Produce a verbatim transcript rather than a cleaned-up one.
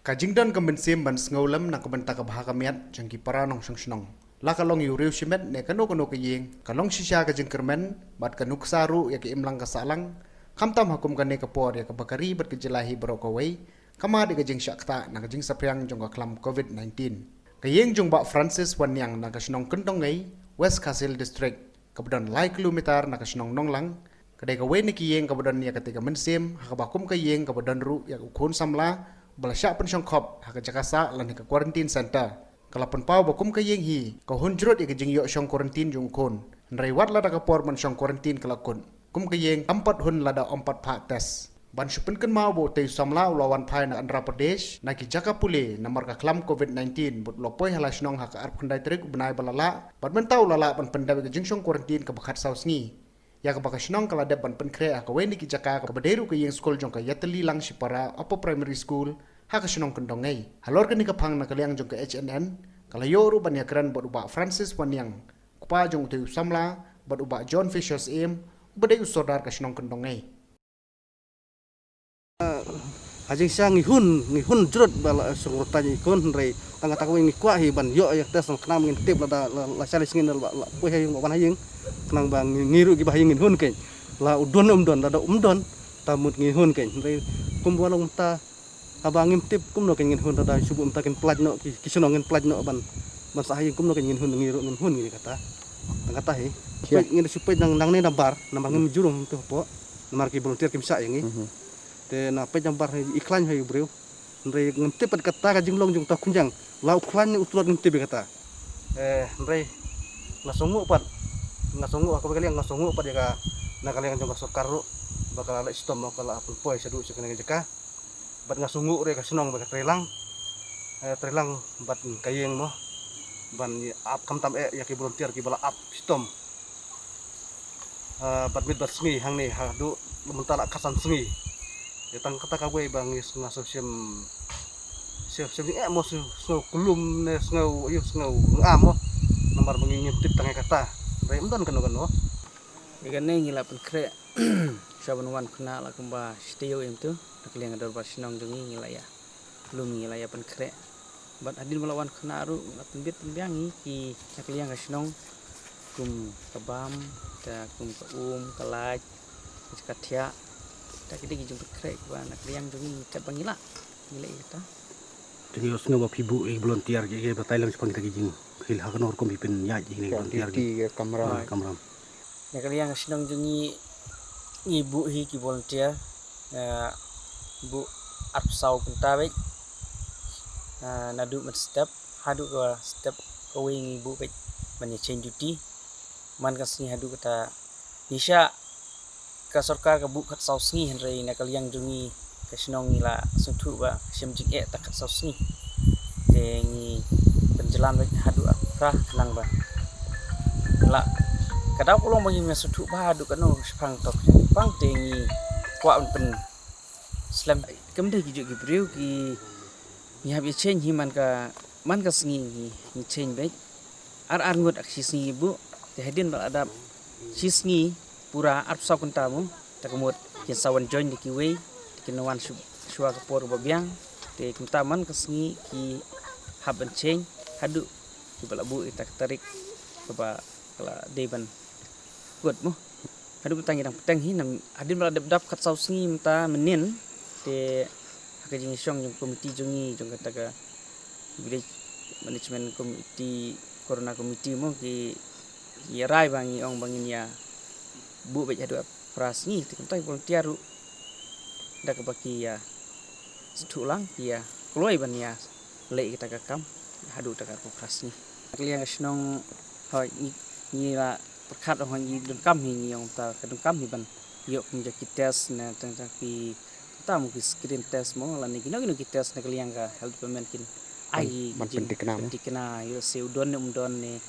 Ka jingdon ka mynsiem ban sngewlem na ka bynta ka bha ka miat jong ki para nongshong shnong, la ka long ïa u riew shimet ne kano kano ka ïing, ka long shisha ka jingkyrmen bad ka nuksa ruh ïa ka imlang ka sahlang, khamtam ha kum kane ka por ïa kaba ka ri bad ka jylla hi baroh kawei ka mad ïa ka jingshah ktah na ka jingsaphriang jong ka khlam covid nineteen. Ka ïing jong Bah Francis Wanniang na ka shnong Kyndongei, West Khasi Hills District, kaba don lai kilometer na ka shnong Nonglang, ka dei kawei na ki ïing kaba don ïa katei ka mynsiem, ha kaba kum ka ïing kaba don ruh ïa u khun samla ba la shah pynshong khop ha ka jaka sah lane ka quarantine center. Ka la pynpaw ba kum ka ïing hi ka hun jrut ïa ka jingïoh shong quarantine jong u khun, hynrei wat lada ka por ban shong quarantine ka la kut, kum ka ïing kam pat hun lada ym pat phah test. Ban shu pynkynmaw ba utei u samla u la wan phai na Andhra Pradesh na ki jaka pule namar ka khlam covid nineteen bad u la poi ha la shnong ha ka arphew khyndai tarik u bnai ba la lah, bad mynta u la lah ban pyndep ïa ka jingshong quarantine kaba khatsaw sngi, ïa kaba ka shnong ka la dep ban pynkhreh ha kawei na ki jaka kaba dei ruh ka ïing skul jong ka Yatali Langshipara Upper Primary School ha ka shnong Kyndongei. Halor kane ka phang na ka liang jong ka H N N ka la ïoh ruh ban ïakren bad u Bah Francis Wanniang, u kpa jong utei u samla, bad u Bah John Fisher Syiem, uba dei u sordar ka shnong Kyndongei. Ha jingshisha ngi hun, ngi hun jrut ba la shong quarantine ïa i khun, hynrei tang kata kawei ngi kwah hi ban ïoh ïa ka test, khnang ba ngin tip lada la, la shah lai sngi ne la, la poi ha ïing, wan ha ïing, khnang ba ngi, ngi ruh kiba ha ïing ngin hun kein. La u don um don, lada um don, ta mut ngi hun kein. Hynrei kumba long mynta, haba ngim tip kumno kein ngin hun, lada shu buh mynta kin pynlait noh ki, ki shnong kin pynlait noh ban, ban sah ha ïing, kumno kein ngin hun, ngi ruh ngin hun, ngi kata. Tang kata hi. Peit, ngin shu peit nang, nangne nambar, nambar ngim ju rung tu hapoh. Namar ki volunteer kim shah ïa ngi. Te na peit nambar hi i khlaiñ hi u briew. Hynrei ngim tip pat kata ka jinglong jong uta u khñiang, la u khlaiñ ne u tlot ngim tip ïa kata. Eh, hynrei nga sngewnguh pat, nga sngewnguh ha kawei ka liang, nga sngewnguh pat ïa ka, na ka liang jong ka sorkar ruh ba ka la leit shitom, ka la pynpoi shaduh sha kane ka jaka. Bad nga sngewnguh ruh ïa ka shnong ba ka treilang, eh, treilang bad ka ïing mo, ban ïa ap khamtam eh ïa ki volunteer kiba la ap shitom. Ah, bad miet bad sngi hangne haduh mynta la khatsan sngi. Ïa tang kata kawei ba ngi sngew, sngew shem, shem, shem eh mo, sngew, sngew klum ne sngew, ïa sngew nga mo. Namar ba ngi ngim tip tang ïa kata. Hynrei ym don kano kano. Ïa kane ngi la pynkhreh shuwa ban wan khynnah la kumba shi taïew em tu. Na ka liang ka dorbar shnong jong ngi ngi la ïa lum, ngi la ïa pynkhreh. Bad hadien ba la wan khynnah ruh la pynbit pynbiang ïa ki na ka liang ka shnong, kum ka bam, ka kum ka um, ka lait, ka thiah. Ta ki dei ki jingpynkhreh kiba na ka liang jong ngi katba ngi lah, ngi lah ïa kata. Te ngi ïohsngew ba phi buh ïa ki volunteer, ïa ki batai lang shaphang kita ki jingkheiñ, ha kano rukom phi pynïaid ïa ki volunteer ki? Duty, kamram. Ah, kamram. Na ka liang ka shnong jong ngi, ngi buh hi ki volunteer, eh, buh arphew saw kynta beit, eh, naduh mynstep haduh ka step kawei ngi buh beit ban ïa change duty. Man ka sngi haduh kata ngi shah, ka sorkar ka buh khatsaw sngi, hynrei na ka liang jong ngi ka shnong ngi la sngewthuh ba ka shem jingeh tang khatsaw sngi. Te ngi pynjlan beit haduh arphew phra khnang ba la ka daw ka long ba ngim sngewthuh bha haduh kano shaphang to shaphang, te ngi kwah ban pynslem. Kam dei ki juh ki briew ki, ngi hap ïa change hi man ka, man ka sngi ngi, ngi change beit. Ar ar ngut ha shi sngi ngi buh, te hadien ba la dap shi sngi pura arphew saw kynta mo, ta ka mut kin sa wan join da kiwei, te kin wan shu-, shuwa ka por ba biang, te kumta man ka sngi ki hap ban change haduh kiba la buh ïa ta ka tarik kaba ka la dei ban kut mo. Haduh mynta ngi dang bteng hi, nam hadien ba la dep dap khatsaw sngi mynta mynnin, te ha ka jingïashong jong komiti jong ngi, jong kata ka village management committee, corona committee mo, ki ïa rai ba ngi ong ba ngin ïa buh beit haduh phra sngi, te kumta ki volunteer ruh da kaba ki ïa sngewthuh lang, ki ïa kloi ban ïa leh ïa kata ka kam haduh ta ka arphew phra sngi. Na ka liang ka shnong, hooid, ngi, ngi la pyrkhat, hooid, ngi donkam hi, ngi ong ta ka donkam hi ban ïoh kum ja ki test na tang tang ki, ta mo, ki screen test mo, lane kino kino ki test na ka liang ka health department kin ai ban, ban pynthikna mo, pynthikna ïoh se u don ne um don ne